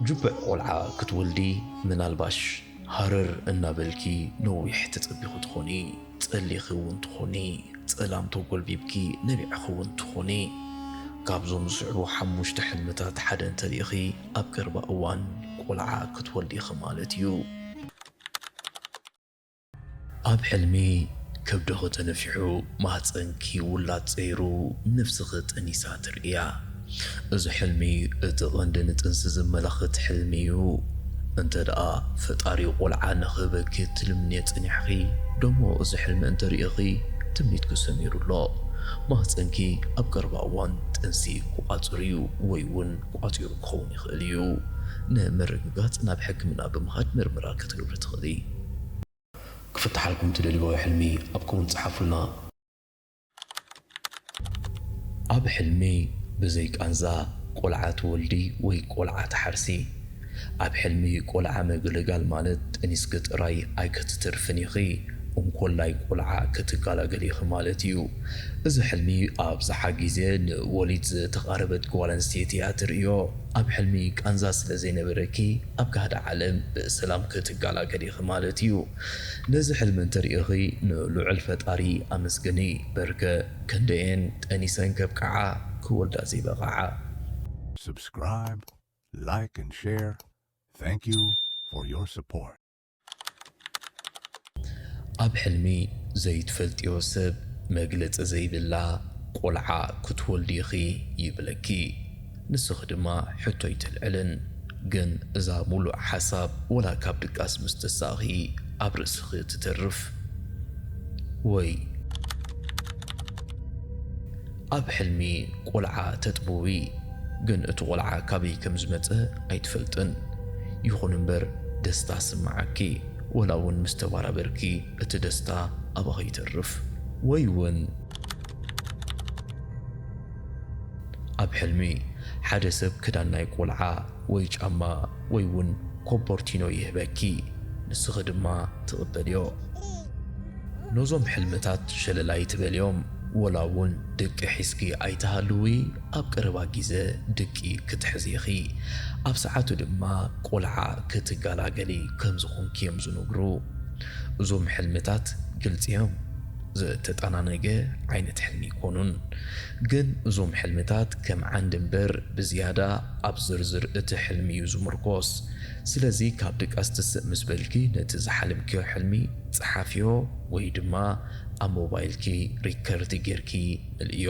ጅቡዕ ቆልዓ ክትወልዲ ምናልባሽ ሃረር እናበልኪ ነዊሕ ተጸቢኹ ትኾኒ፣ ጸሊኺ እውን ትኾኒ፣ ጸላም ተጎልቢብኪ ነቢዕኺ እውን ትኾኒ። ካብዞም ዝስዕቡ ሓሙሽተ ሕልምታት ሓደ እንተሪኢኺ ኣብ ቀረባ እዋን ቆልዓ ክትወልዲ ኢኺ ማለት እዩ። ኣብ ሕልሚ ከብድኺ ተነፊሑ፣ ማህጸንኪ ውላድ ጸይሩ፣ ነፍስኺ ጠኒሳ ትርእያ። እዚ ሕልሚ እቲ ቀንዲ ንጥንሲ ዝመለኽት ሕልሚ እዩ። እንተ ደኣ ፈጣሪ ቆልዓ ንኽህበኪ ትልምንዮ ጸኒሕኺ፣ ደሞ እዚ ሕልሚ እንተ ርኢኺ ትምኒትኪ ሰሚሩ ኣሎ። ማህጸንኪ ኣብ ቀረባ እዋን ጥንሲ ክቋጽር እዩ ወይ እውን ቋጺሩ ክኸውን ይኽእል እዩ። ንምርግጋጽ ናብ ሕክምና ብምኻድ ምርመራ ክትገብሪ ትኽእሊ። ክፍትሓልኩም ትደልይዎ ሕልሚ ኣብ ኮመንት ጸሓፉልና። ኣብ ሕልሚ ብዘይ ቃንዛ ቆልዓ ትወልዲ ወይ ቆልዓ ትሓርሲ። ኣብ ሕልሚ ቆልዓ ምግልጋል ማለት ጠኒስኪ ጥራይ ኣይክትተርፍን ኢኺ፣ እንኮላይ ቆልዓ ክትገላገሊ ኢኺ ማለት እዩ። እዚ ሕልሚ ኣብዝሓ ግዜ ንወሊድ ዝተቓረበት ጓል ኣንስተይቲ እያ ትርእዮ። ኣብ ሕልሚ ቃንዛ ስለ ዘይነበረኪ ኣብ ጋህዲ ዓለም ብሰላም ክትገላገሊ ኢኺ ማለት እዩ። ነዚ ሕልሚ እንተሪኢኺ ንልዑል ፈጣሪ ኣመስግኒ። በርከ ክንደየን ጠኒሰን ከብቅዓ ክወልዳ ዘይበቕዓ። Subscribe, like, and share. Thank you for your support. ኣብ ሕልሚ ዘይትፈልጥዮ ሰብ መግለጺ ዘይብላ ቆልዓ ክትወልዲ ኢኺ ይብለኪ። ንስኺ ድማ ሕቶ ኣይተልዕልን። ግን እዛ ሙሉእ ሓሳብ ወላ ካብ ድቃስ ምስ ተሳእኺ ኣብ ርእስኺ ትተርፍ። ወይ ኣብ ሕልሚ ቆልዓ ተጥብዊ፣ ግን እቲ ቆልዓ ካበይ ከም ዝመጸ ኣይትፈልጥን። ይኹን እምበር ደስታ ስምዓኪ፣ ወላ እውን ምስ ተባራበርኪ እቲ ደስታ ኣባኺ ይተርፍ። ወይ እውን ኣብ ሕልሚ ሓደ ሰብ ክዳን ናይ ቆልዓ ወይ ጫማ ወይ እውን ኮቦርቲኖ ይህበኪ፣ ንስኺ ድማ ትቕበልዮ። ነዞም ሕልምታት ሸለል ኣይትበልዮም። ወላ እውን ድቂ ሒዝኪ ኣይትሃልዊ፣ ኣብ ቀረባ ግዜ ድቂ ክትሕዚ ኢኺ። ኣብ ሰዓቱ ድማ ቆልዓ ክትገላገሊ ከም ዝኾንኪ እዮም ዝነግሩ። እዞም ሕልምታት ግልጺ እዮም። ዝተጠናነገ ዓይነት ሕልሚ ኣይኮኑን። ግን እዞም ሕልምታት ከም ዓንዲ እምበር ብዝያዳ ኣብ ዝርዝር እቲ ሕልሚ እዩ ዝምርኮስ። ስለዚ ካብ ድቃስ ትስእ ምስ በልኪ ነቲ ዝሓለምክዮ ሕልሚ ጸሓፍዮ ወይ ድማ ኣብ ሞባይልኪ ሪከርድ ጌርኪ ምልእዮ።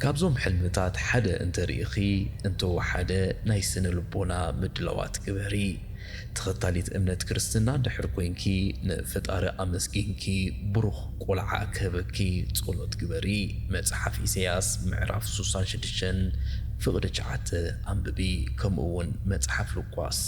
ካብዞም ሕልምታት ሓደ እንተርኢኺ እንተወሓደ ናይ ስነ ልቦና ምድላዋት ግበሪ። ተኸታሊት እምነት ክርስትና እንድሕር ኮይንኪ ንፈጣሪ ኣመስጊንኪ ብሩኽ ቆልዓ ክህበኪ ጸሎት ግበሪ። መጽሓፍ ኢሳያስ ምዕራፍ ሱሳን ሽዱሽተን ፍቕዲ ትሽዓተ ኣንብቢ። ከምኡ እውን መጽሓፍ ሉቃስ